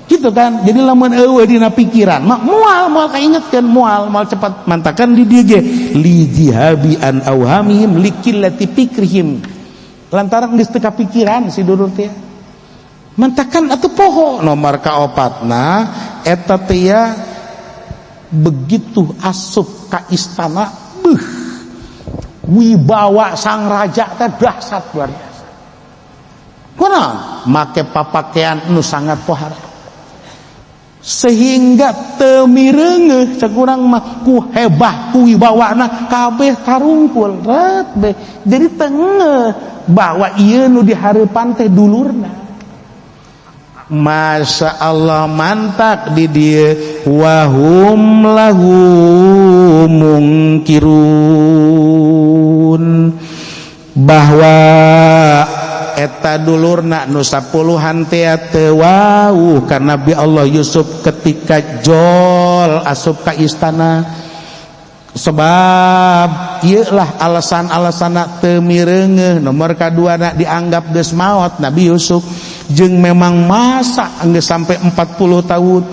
Gitu kan? Jadi lamun eueuh dina pikiran mah moal moal kaingetkeun, moal moal cepat. Mantakan di dieu ge li jihabi an auhamihim likillati fikrihim. Lantaran geus teu kapikiran si dulur teh. Mantakan atuh poho. Nomor kaopatna, eta teh ya begitu asup ka istana, beuh, wibawa sang raja teh dahsyat luar biasa. Kunaon? Make papakaian nu sangat pohara sehingga teu mireungeuh, cek urang mah, ku hebah ku wibawana kabeh tarungkul ret be. Jadi teu bahwa ieu nu dihareupan teh dulurna. Masya Allah, mantak di dieu wahum lahu mungkirun, bahwa eta dulurna nu sapuluhan teh teu wawuh ka Nabi Allah Yusuf ketika jol asup ka istana. Sebab ieu lah alasan-alasanna teu mireungeuh. Nomor kaduana, dianggap geus maot Nabi Yusuf, jeung memang masa geus sampai 40 tahun,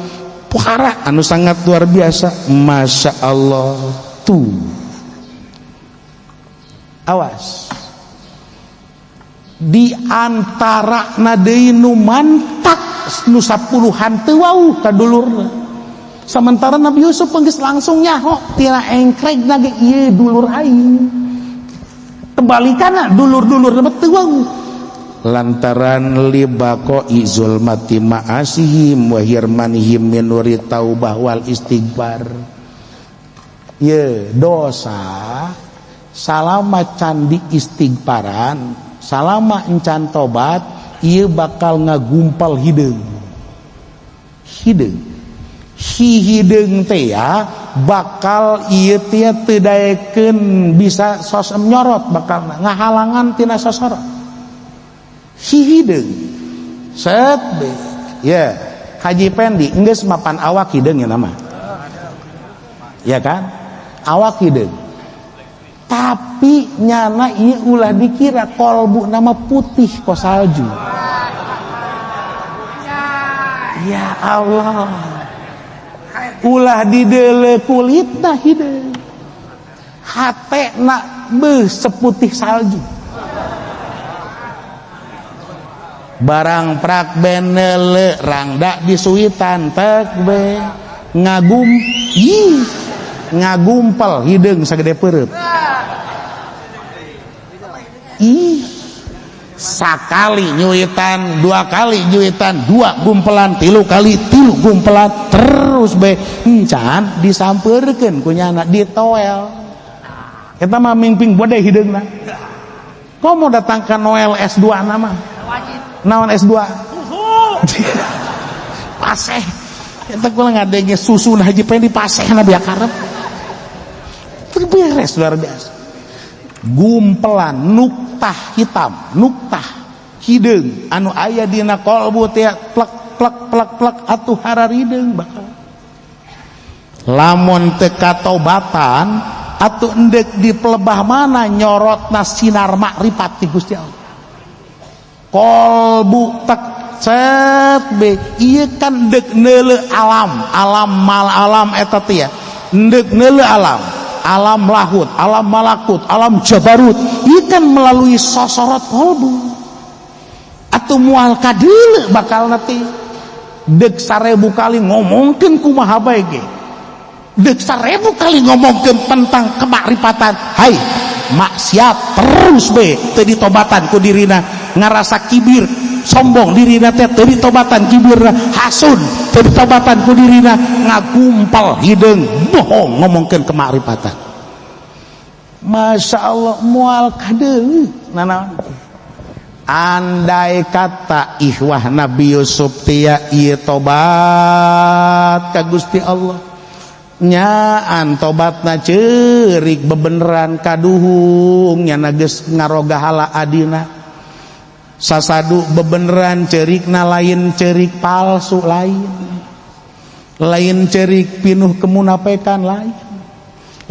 pohara anu sangat luar biasa. Masya Allah. Tuh, awas, di antara deui nu mantak nu sapuluhan teu wawuh ka dulurna, sementara Nabi Yusuf geus langsung nyaho tina engkregna ge, ieu dulur aing. Kebalikanna, dulur-dulur teu wawuh lantaran libaqai zulmati ma'asihim wa hirmanihim min nuri taubah wal istighfar. Ye, dosa salama can di istighfaran, salama encan tobat, ieu bakal ngagumpal hideung. Hideung hi hideung teh ya bakal ieu teh teu daekeun bisa sos nyorot, bakal ngahalangan tina sosorot. Hideung set be ya Haji Pendi geus mapan awak hideung ya nama. Ya kan? Awak hideung. Tapi nyana ieu ulah dikira kolbu nama putih kok salju. Ya Allah. Ulah dideule kulitna hideung. Hatena beuh seputih salju. Barang prak benele rangda disuitan tek be ngagum ih ngagumpel hideung sagede peureut. Ih sakali nyuitan, dua kali nyuitan, dua gumpelan, tilu kali tilu gumpelan, terus be encan disampeurkeun ku nyana ditoel. Eta mah mingping bode hideungna. Komo datang ka Noel S2 nama? Naon S2? Susu. Paseh. Eta kula ngadenge susu nah Haji Pendi paseh na biak karep. Teu beres luar biasa. Gumpelan nuktah hitam, nuktah hideung anu aya dina kolbu teh plek plek plek plek atuh hararideung bakal. Lamun teu katobatan atuh endek di pelebah mana nyorotna sinar makrifat ti Gusti Allah. Kolbu tek set be ieu kan dek neuleu alam, alam mal alam eta teh ya. Endek neuleu alam, alam lahut, alam malakut, alam jabarut. Ieu kan melalui sosorot kolbu. Atuh moal kadeuleu bakal nanti dek 1000 kali ngomongkeun kumaha bae ge. Dek 1000 kali ngomongkeun tentang kemakrifatan. Hai, maksiat terus be teu ditobatan ku dirina, ngarasa kibir, sombong dirina teh teu ditobatan kibirna, hasun teu ditobatan ku dirina, ngagumpal hideung bohong ngomongkeun kemakrifatan. Masya Allah moal kadeuleu nanaon. Andai kata ihwah Nabi Yusuf tia ieu tobat ka Gusti Allah, nyaan tobatna ceurik bebeneran kaduhung nyana geus ngaroga hala adina. Sasadu bebeneran ceurikna lain ceurik palsu lain. Lain ceurik pinuh kemunafikan lain.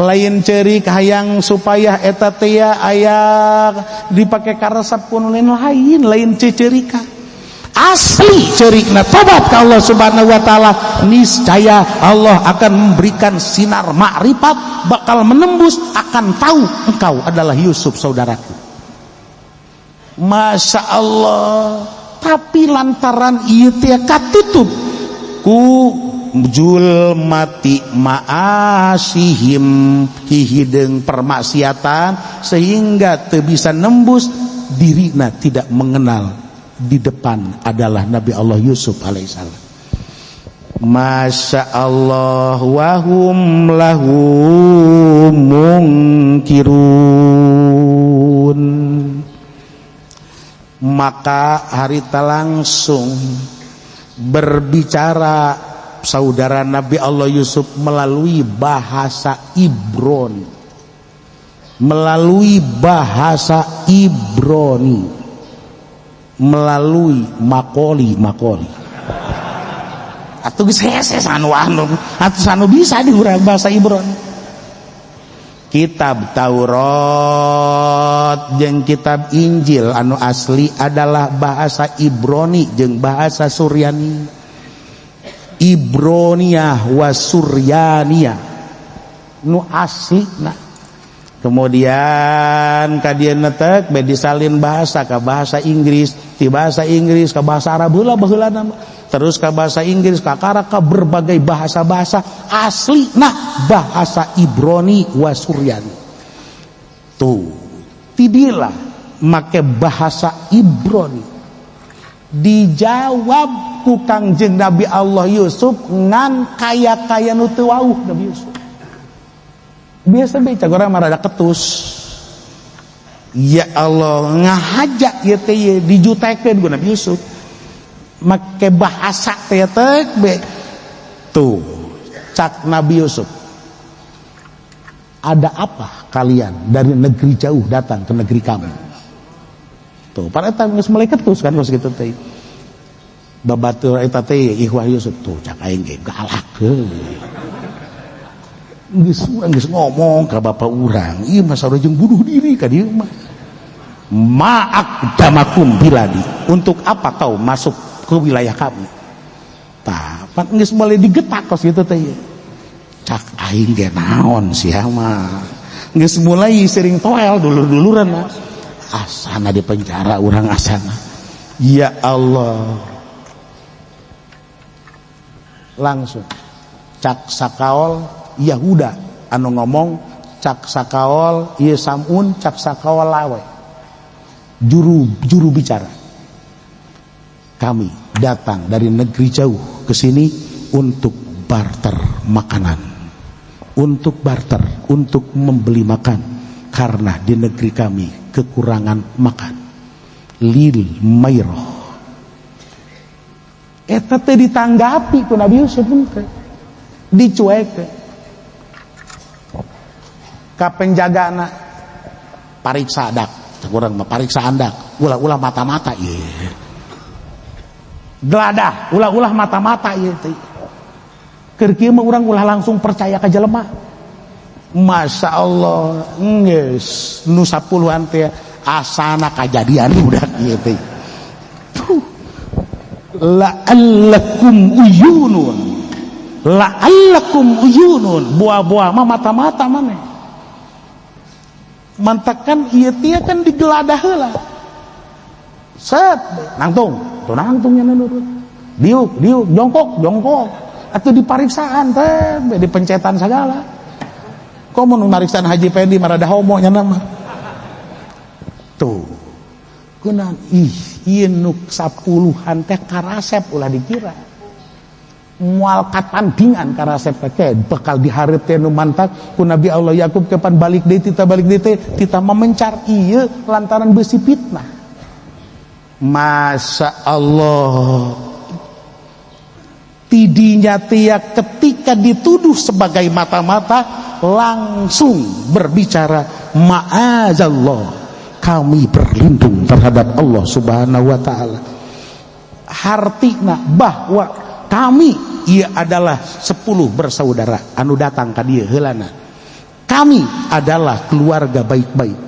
Lain ceurik hayang supaya eta teh aya dipake karesep ku nu lain, lain ceceurikan. Asli ceurikna tobat ka Allah Subhanahu wa taala, niscaya Allah akan memberikan sinar makrifat, bakal menembus, akan tahu engkau adalah Yusuf saudaraku. Masya Allah. Tapi lantaran ieu teh katutup ku julmati ma'asihim, hihideung permaksiatan sehingga teu bisa nembus, dirina tidak mengenal di depan adalah Nabi Allah Yusuf alaihissalam. Masya Allah wahum lahu mungkirun. Maka harita langsung berbicara saudara Nabi Allah Yusuf melalui bahasa Ibrani, melalui bahasa Ibrani, melalui makoli-makoli. Atuh geus hese sanu anu, atuh sanu bisa diurang bahasa Ibrani. Kitab Taurat jeung kitab Injil anu asli adalah bahasa Ibrani jeung bahasa Suryani. Ibroniah wa Suryaniyah nu asli. Nah, kemudian kadieuna teh be disalin bahasa ka bahasa Inggris, ti bahasa Inggris ka bahasa Arab heula baheulana mah, terus ka bahasa Inggris ka karaka berbagai bahasa-bahasa asli. Nah, bahasa Ibrani wa Suryani tuh tidilah make bahasa Ibrani dijawab ku Kangjeng Nabi Allah Yusuf ngan kaya-kaya nu teu wauh Nabi Yusuf. Biasa be cagora mah rada ketus. Ya Allah ngahaja ieu teh ieu dijutekeun ku Nabi Yusuf. Make bahasa teh teh be tuh cak Nabi Yusuf. Ada apa kalian dari negeri jauh datang ke negeri kami? Tuh, pan eta geus mulai ketus kan kos kitu teh. Babatur eta teh Ikhwah Yusuf tuh cak aing ge galak. Geus urang geus ngomong ka bapak urang, ieu mah sarua jeung bunuh diri ka dieu mah. Ma'aqdamakum biladi. Untuk apa kau masuk ke wilayah kami? Tah, pan geus mulai digetak kos kitu teh. Cak aing ge naon sia mah. Geus mulai sering toel dulur-duluran mah. Asana di penjara urang asana. Ya Allah. Langsung cak sakaol Yahuda anu ngomong, cak sakaol ieu Samun, cak sakaol Lawe. Juru bicara. Kami datang dari negeri jauh ke sini untuk barter makanan. Untuk barter, untuk membeli makan karena di negeri kami kekurangan makan. Lil Mairoh. Eta teh ditanggapi ku Nabi Yusuf teh. Dicuekeun. Ka penjagana pariksa dak, urang mah pariksa andak, ulah-ulah mata-mata ieu. Geladah, ulah-ulah mata-mata ieu teh. Keur kieu mah urang ulah langsung percaya ka jelema. Masya Allah, geus nu 10-an teh asana kajadian budak ieu teh. La'allakum uyunun. La'allakum uyunun. Buah-buah mah mata-mata maneh. Mantakan ieu teh kan digeladah heula. Set, nangtung, tuh nangtungnya nurut. Diuk, diuk, jongkok, jongkok. Atuh dipariksaan teh, dipencetan segala. Kok mun mariksaan Haji Pendi marada homo nya nama. Tuh. Kunaon ih ieu nu 10-an teh karasep ulah dikira. Moal katandingan karasep teh bakal dihareup teh nu mantak ku Nabi Allah Yakub kepan balik deui tita balik deui teh tita memencar ieu lantaran besi fitnah. Masya Allah. Tidinya tia ketika dituduh sebagai mata-mata langsung berbicara ma'azallah, kami berlindung terhadap Allah Subhanahu wa taala. Hartina bahwa kami ia adalah 10 bersaudara anu datang ka dieu heulana. Kami adalah keluarga baik-baik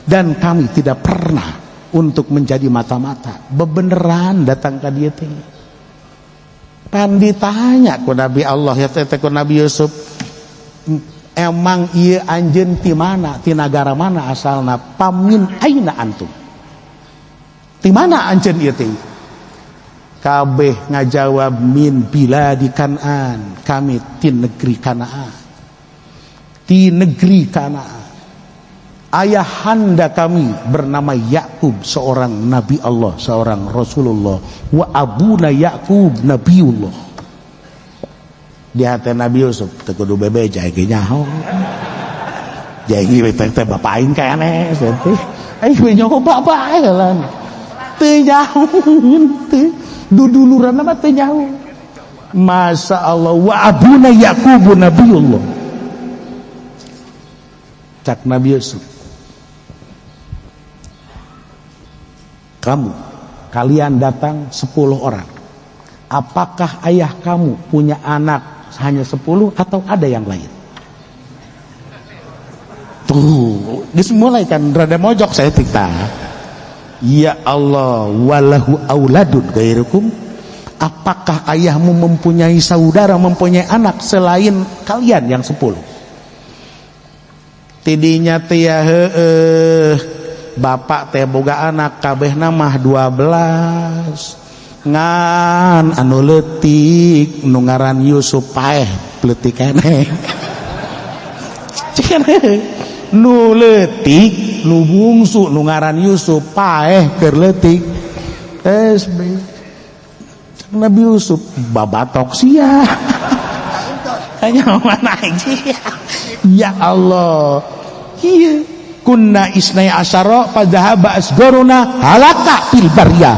dan kami tidak pernah untuk menjadi mata-mata. Bebeneran datang ka dieu teh. Pan ditanya ku Nabi Allah ya teh ku Nabi Yusuf, emang ieu anjeun ti mana, ti nagara mana asalna, pamin aina antum, ti mana anjeun ieu teh? Kabeh ngajawab min biladi Kanaan, kami ti negeri Kanaan, ti negeri Kanaan. Ayahanda kami bernama Yakub, seorang nabi Allah, seorang Rasulullah. Wa abuna Yakub nabiullah. Di hati Nabi Yusuf teu kudu bebeja ge nyaho. Jadi teh teh bapak aing keneh teh. Aing we nyoba bae lah. Teu nyaho teu. Duduluran mah teu nyaho. Masya Allah wa abuna Yakub nabiullah. Cak Nabi Yusuf, kamu, kalian datang 10 orang. Apakah ayah kamu punya anak hanya 10 atau ada yang lain? Tuh, mulai kan rada mojok saya tikta. Ya Allah, walahu auladun gairukum. Apakah ayahmu mempunyai saudara, mempunyai anak selain kalian yang 10? Tidinya tia heueuh, bapak teh boga anak kabehna mah 12. Ngan anu leutik nu ngaran Yusuf paeh leutik keneh. Nu leutik nu bungsu nu ngaran Yusuf paeh keur leutik. Nabi Yusuf babatok sia. Kayaknya mana aja. Ya Allah. Iya. Kunna isnai asyara fadzahaba asgaruna halaka fil barya.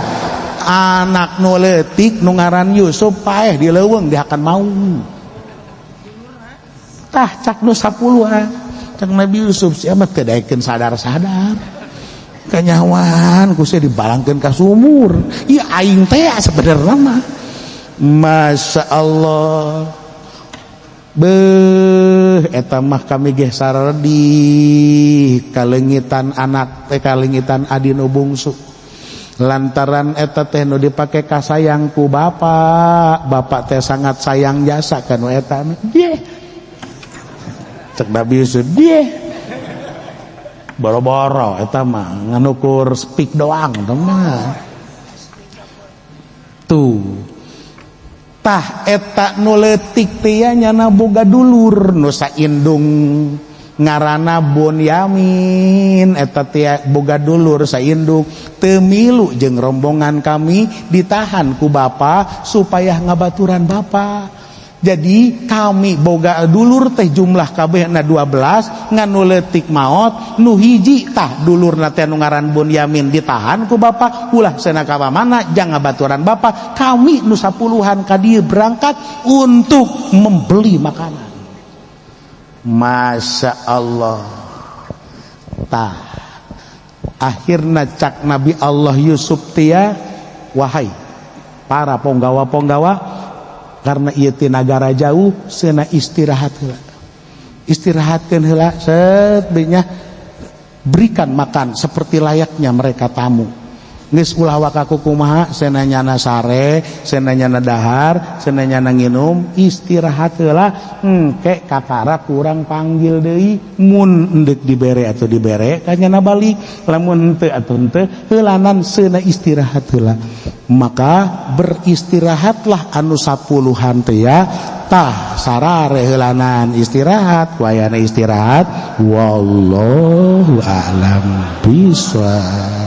Anak nu leutik nu ngaran Yusuf paeh di leuweung dihakan mau. Tah cak nu 10-an. Cak Nabi Yusuf sia mah teu daekeun sadar-sadar. Kanyahoan ku sia dibalangkeun ka sumur. Ieu aing teh sebenarnya mah. Masya Allah. Beuh, eta mah kami ge saredih kalengitan anak teh, kalengitan adi nu bungsu, lantaran eta teh nu dipake kasayang ku bapak. Bapak teh sangat sayang jasa ka nu eta. Dia cek Nabi Yusuf, dia boro-boro eta mah ngan ukur speak doang mah. Tuh, tah, eta nu leutik teh nyana boga dulur nu saindung ngaranna Bunyamin. Eta teh boga dulur saindung, teu milu jeung rombongan kami, ditahan ku bapa supaya ngabaturan bapa. Jadi kami boga dulur teh jumlah kabehna 12, ngan nu leutik maot nu hiji. Tah, dulurna teh nu ngaran Bunyamin ditahan ku bapa, ulah cenah ka mana, jangan baturan bapa. Kami nu sapuluhan ka dieu berangkat untuk membeli makanan. Masya Allah. Tah, akhirna cak Nabi Allah Yusuf tia, "Wahai para ponggawa-ponggawa, karena ieu ti nagara jauh, seuna istirahat heula, istirahatkeun heula." Set nya, berikan makan seperti layaknya mereka tamu. Geus, ulah waka kumaha, cenah nyana sare, cenah nyana dahar, cenah nyana nginum, istirahat heula. Engke kakara kurang panggil deui, mun endek dibere atau dibere ka nyana balik, lamun henteu atuh henteu. Heulanan seuna istirahat heula. Maka beristirahatlah anu sapuluhan teh ya. Tah, sarare heulanan istirahat, wayana istirahat. Wallahu a'lam bishawab.